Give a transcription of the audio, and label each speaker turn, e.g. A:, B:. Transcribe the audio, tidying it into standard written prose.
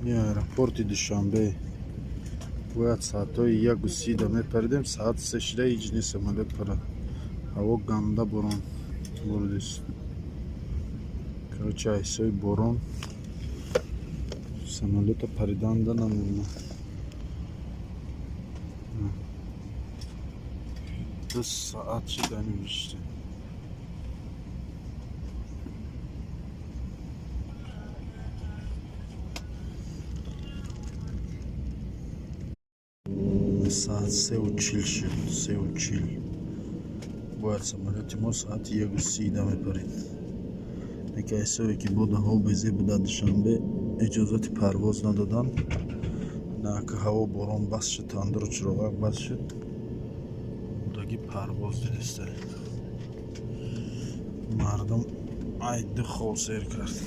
A: Аэропорти Душанбе бояд соатҳои 1:30 да мепаридем, соат 3 шида, ҳеҷ не самолёт парад. Ҳаво ганда борон боридист. Короче, ҳисоби борон самолёта париданда намемонад. 2 саат шид, ани нишистем. Соат 3:40 шуд, 3:40. Бояд самолёти мо соати 1:30 да мепарид. Яке ҳисобе ки боду ҳаво безеб буда, Душанбе иҷозати парвоз надоданд. На ки ҳаво борон бас шуд, тандуру чироғак бас шуд, будаги парвоз дидиста. Мардум ай ду хол сер кард.